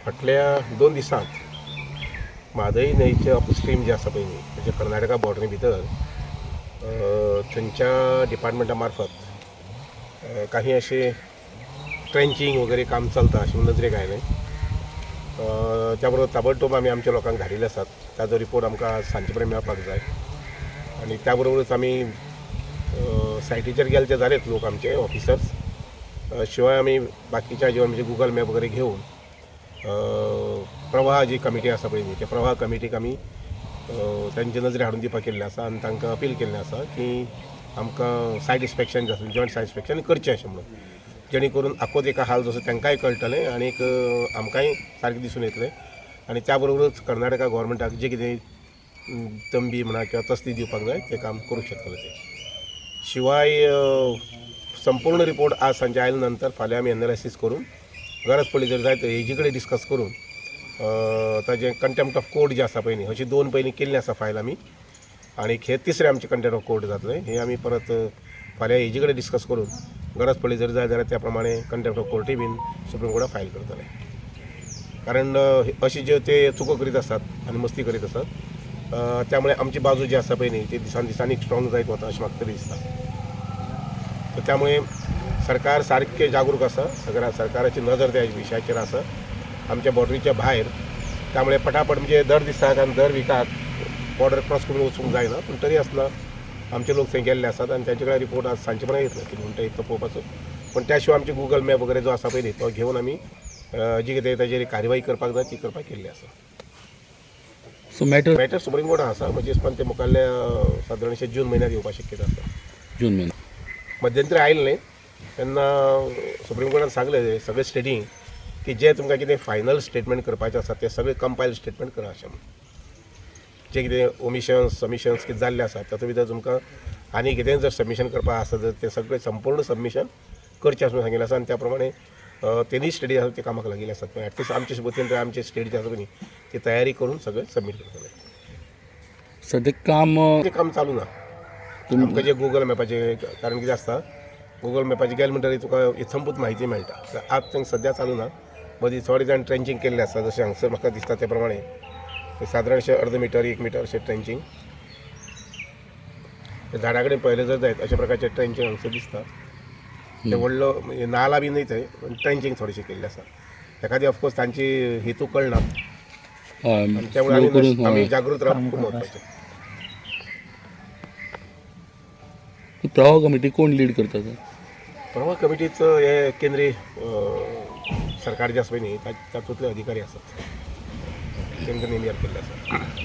फाटल्या 2 दिसांत म्हादय न्हंयचे अपस्ट्रीम जे आसा पळय न्ही, म्हणजे कर्नाटका बॉर्डरी भितर थंयच्या डिपार्टमेंटा मार्फत काही अशें ट्रेंचिंग वगैरे काम चलता अशें म्हूण नजरेक आयलें. त्या बरोबर ताबडतोब आमी आमच्या लोकांक धाडिल्ले आसात. ताजो रिपोर्ट आमकां आज सांजे पर्यंत मेळपाक जाय आनी त्या बरोबरच आमी सायटीचेर गेले ते जालेच लोक आमचे ऑफिसर्स. शिवाय आमी बाकीच्या हाजेर म्हणजे गुगल मॅप वगैरे घेवन प्रवाह जी कमिटी आसा पळय न्ही, त्या प्रवाह कमिटीक आमी तांचे नजरे हाडून दिवपाक केल्लें आसा आनी तांकां अपील केल्लें आसा की आमकां सायट इन्स्पेक्शन जे आसा, जॉयंट सायट इन्स्पेक्शन करचें अशें म्हणून, जेणे करून आखोच एका हाल जसो तांकांय कळटलें आनीक आमकांय सारकें दिसून येतलें. आनी त्या बरोबरच कर्नाटका गोवोरमेंटाक जें कितें तंबी म्हणा किंवा तसदी दिवपाक जाय तें काम करूंक शकतले ते. शिवाय संपूर्ण रिपोर्ट आज सांजे आयले नंतर फाल्यां आमी एनालिसीस करून गरज पडली जर जाय तर हेजी कडेन डिस्कस करून ताजें कंटेम्प्ट ऑफ कोर्ट जें आसा पळय न्ही, अशी 2 पयलीं केल्लीं आसा फायल आमी आनी हे तिसरें आमचें कंटेम्प्ट ऑफ कोर्ट जातलें. हें आमी परत फाल्यां हेजी कडेन डिस्कस करून गरज पडली जर जाय जाल्यार त्या प्रमाणे कंटेम्प्ट ऑफ कोर्टूय बीन सुप्रीम कोर्टाक फायल करतले. कारण अशी ज्यो ते चुको करीत आसात आनी मस्ती करीत आसात, त्यामुळे आमची बाजू जी आसा पळय न्ही ती दिसान दिसांनी स्ट्रॉंग जायत वता अशें म्हाका तरी दिसता. तर त्यामुळे सरकार सारकें जागरूक आसा, सगळ्या सरकाराची नजर त्या विशयाचेर आसा आमच्या बॉर्डरीच्या भायर. त्यामुळे पटापट म्हणजे दर दिसाक आनी दर विकाक बॉर्डर क्रॉस करून वचूंक जायना, पूण तरी आसतना आमचे लोक थंय गेल्ले आसात आनी तांचे कडेन रिपोर्ट आज सांजचे पर्यंत येतलो कितें म्हणटा इतलो पळोवपाचो. पूण त्या शिवाय आमचे गुगल मॅप वगैरे जो आसा पळय न्ही तो घेवन आमी जी कितें ताजेर कारवाई करपाक जाय ती करपाक केल्ली आसा. सो मॅटर मॅटर सुप्रीम कोर्टान आसा, म्हणजे पण ते मुखाल्ल्या सादारणशे जून म्हयन्यात येवपाक शक्यता आसा. जून म्हयनो मध्यंतरी आयलें न्ही तेन्ना सुप्रीम कोर्टान सांगलें सगळे स्टेटींक की जे तुमकां कितें फायनल स्टेटमेंट करपाचें आसा तें सगळें कंपायल स्टेटमेंट करा अशें म्हणून. जें कितें ओमिशन्स सबमिशन्स कितें जाल्लें आसा तातूंत भितर तुमकां आनी कितेंय जर सबमिशन करपाक आसा जर तें सगळें संपूर्ण सबमिशन करचें अशें सांगिल्लें आसा. आनी त्या प्रमाणे तेनी स्टेटी आसा ते कामाक लागिल्ले आसात. एटलिस्ट आमचे वतीन तर आमचे स्टेट जे आसा पळय न्ही ती तयारी करून सगळें सबमीट करतले. सद्याक काम तें काम चालू ना आमकां जे गुगल मॅपाचें, कारण कितें आसता गुगल मॅपाचें गेलें म्हणटकीर तुका इथंपूत म्हायती मेळटा. तर आज थंय सद्या चालू ना. मदीं थोडे जाण ट्रेंचिंग केल्लें आसा, जशें हांगसर म्हाका दिसता ते प्रमाणे सादारणशें अर्द मिटर 1 मिटर अशें ट्रेंचिंग झाडा कडेन पळयलें जर जायत अशा प्रकारचें ट्रेंचिंग हांगसर दिसता. ते व्हडलो म्हणजे नाला बी न्हय थंय, पूण ट्रेंचिंग थोडेशें केल्लें आसा. एखादी ऑफकोर्स तांची हेतू कळना आनी त्यामुळे फ्लो आमी करून आमी जागृत रावप खूब म्हत्वाचें. प्रवाह कमिटी कोण लीड करता सर? प्रवाह कमिटीचं हे केंद्रीय सरकार जे आसा पळय न्ही तातूंतले अधिकारी आसात, केंद्र नेमियार केल्ले आसात.